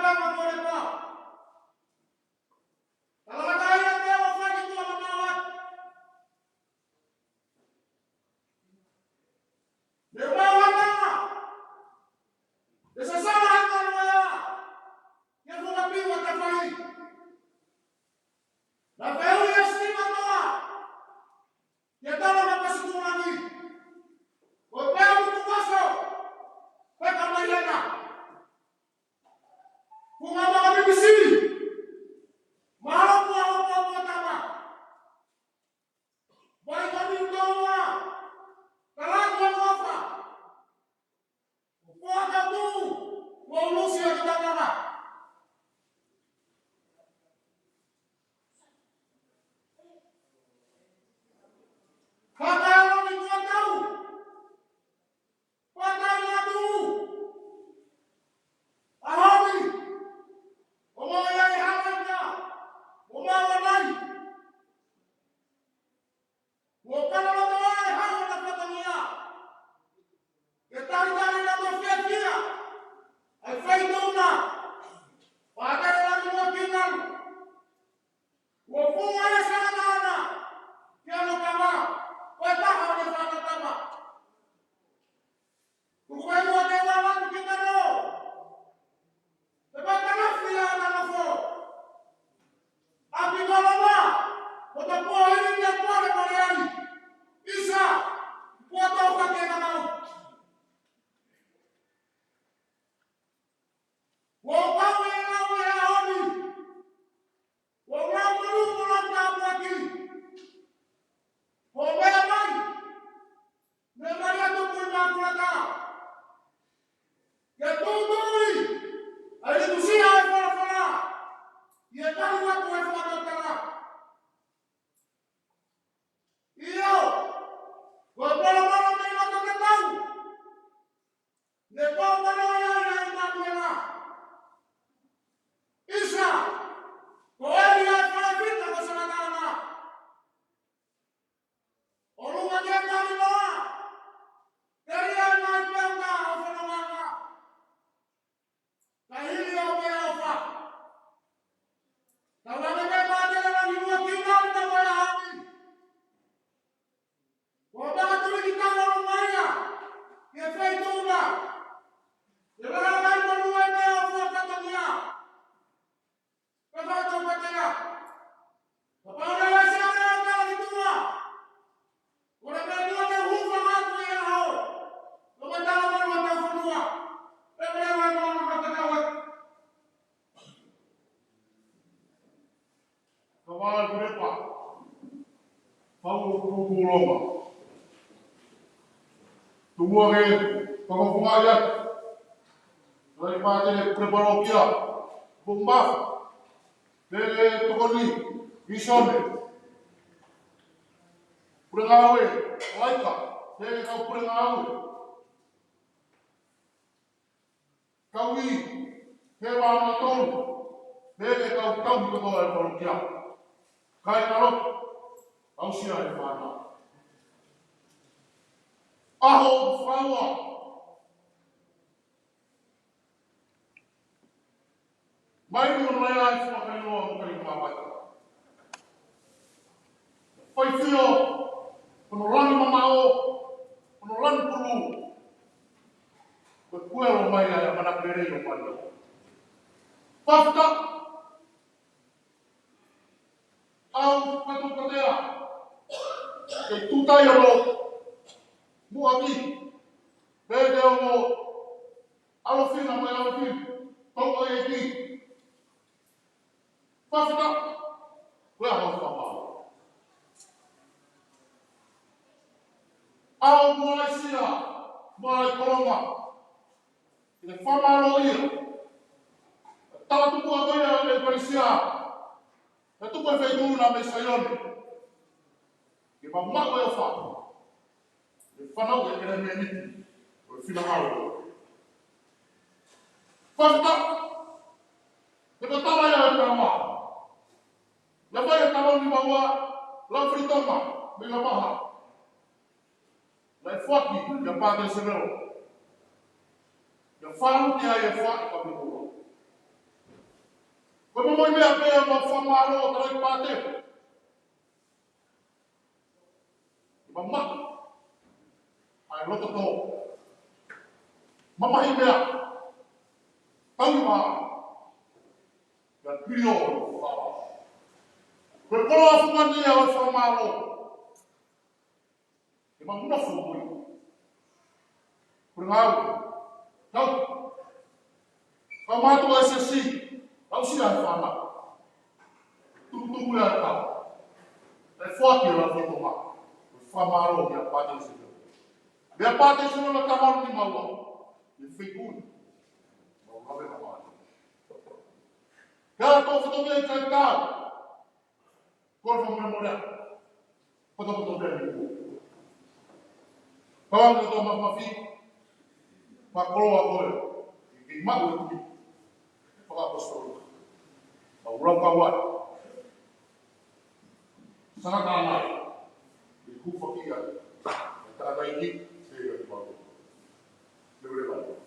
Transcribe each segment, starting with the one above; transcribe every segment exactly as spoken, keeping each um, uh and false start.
Tama Morepa. Talangata ia te o fai ki tua mamawa. Ne mawa tama. Ne sasala he kaloa ia. Ia fuka piwa tafai. Na pēu ia stima toa. Ia tala ma pasi tulangi. Ko pēu kuku kaso. Peka mai ana. Ko ngā maka bibisi. Mahalo kua o kua kua tama. Vai kami utaua. Kala kua kua fa. Ko kua katu. Kua ulusi a kitangana. Kaka alo ni kua tau. Patai atu. Ahoni. O mau ia e halaika. O mau anai. O kana loto ai hau na fatangia. Ke talitali na to fiafia. Ai fai tona. Patai atu mo kinang. Ua fua e sānana, ki ano kama, ko e taha o ne fana tama. Tuku mai ua ke ua latu ki tano. Te patanafi a na nofo. A pi kalama, ko ta pua hini ni a pua le mare ai. Isa, pua tau ka ke na nau. Ua kau e lau e aoni. Ua lau malu mo lau tāpuaki. Ko mea mai. Mea mai atu kui mākulata. Ke tūtūi. Ai le kusia e falafola. Ia talu atu e fakatotala. Ia. Ua pala mala mei lata ke tau. Ne pau mana ia ia i Manuela. Isa, ko e ia e palōfita ko Salatana. ʻO luma ke kani loa, te ia e mai peuta o fanamanga. Ka hili o mea ofa. Ka wane ke mate la ni mua ki na ni ta mai a hami. Ko maka tui ki tau ʻo maia, ke fai tuna. Ke maka kai mo nua e mea o fua katamia. Ka fai tau katea. Ka paura la sia mea o tala ki tua. Ko le mea tua ke hufa ngatu i a hao. Ko mea tala manu a tau fanua. Ke mea manu a tau fanua. Ka vale kulepa. Pau o kukulonga. Tumua ke, pakafunga ia. Lai pātele kulepa lokia. Bumba. Pele tokoni. Visone. Pule ngāue. Laika. Pele kau pule ngāue. Kau i, he vā no tolu, he ke kau kau ni kotoa e palokia. Kai kalo, kau sia e mana. Aho faua. Mai ni ono ai ai fua kai loa mo kai mawai. Faifio, hono langi mamaʻo, hono langi pulu. Ko e kuelo mai ai a mana pere i o pano. Fafita, au patu patea. Kei tutai alo, muaki, bebe omo, alo fina mai alo fina, tau ai e ki. Fafita, ko e ʻaho fakaʻaho. ʻAho mo e sia, mo e kolonga. ʻI he fakamālō ia. Tala tuku a koe ia e Palisia. Ka tuku e feituna mei Saione. Ke mamaʻo e ofa. Ke fanau e ʻelemēniti ʻo e finangalo. Fafita, he ko tala ia e tama. Lava e tama ni maua, lau filitonga, mei la maha. Lai fuaki, ia pāte sevelo. Ia falu te ai e fua e kau ni maua. Ko e meʻa pē ʻa e mau fakamālō ʻa e Talai Pātele. ʻI he mamahi ʻa e loto tō. Mamahi meʻa. Tau ma. Ia pio. Ko e koloa fungani ia ʻo e fakamālō. Ke mau nofo mo ia. Ko e ngāue. Tau. Kau mātuʻa ʻa e siasi. Tau sila he fana. Tukutuku ia ka. ʻE foaki ʻa e lau fai tō ma. Fakamālō kia Pātele Sino. Meʻa Pātele Sino na ka malu ni maua. ʻI he feituʻu ni. Mau lave na malu. Kia tō foto mei kai tau. Ko e fakamolemole. Potopoto pē ni. Pau ʻa e tō mafimafi. Fakakoloa koe. Ke maʻu e tui. Fakaʻaposetolo. Mau lau kau ai. Sanga tānaki. Ke hūfaki ai. Tānaki ni. Ke ia ki mau. Ke ule mai.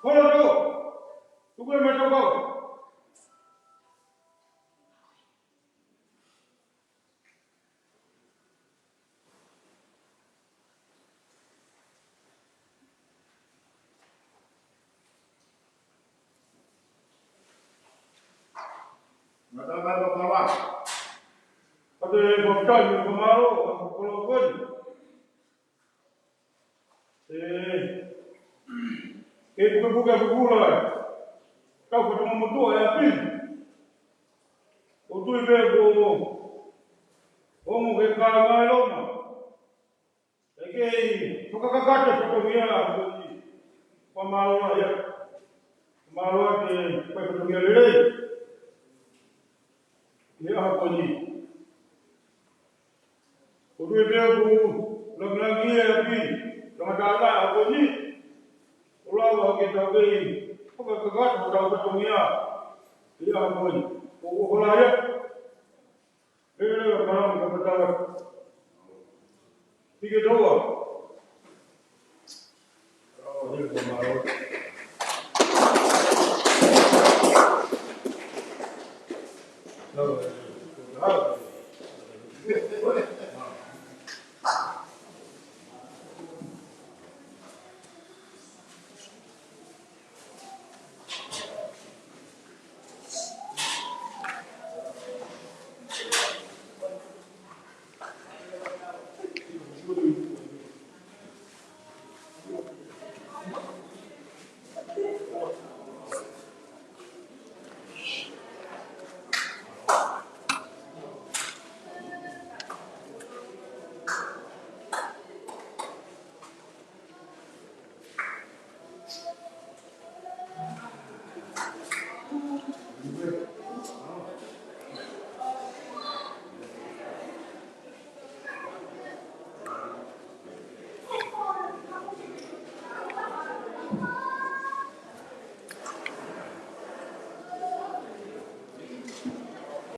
Holo tō. Tuku e meʻatokoni. Mālō e papitaiso, fakamālō ʻa e koloa ko eni. ʻE, ʻe pukepuke ʻa e kula, tau fatongia motuʻa ʻa e ʻapi. ʻOku ou tui pē kuo ongo ke kāinga ʻi Loma. ʻE kei fakakakato e fatongia ko eni. Fakamālō ia. Fakamālō ʻa e fatongia lelei ʻi he ʻaho ko eni. ʻOku ou tui pē kuo langilangiʻia e ʻapi, tangata ʻa e ʻaho ko eni. ʻO lava ke tau kei fakakakato hotau fatongia ʻi he ʻaho ko eni. ʻOku ou hola ia. Lelei, mālō, ka patala. Pike toa.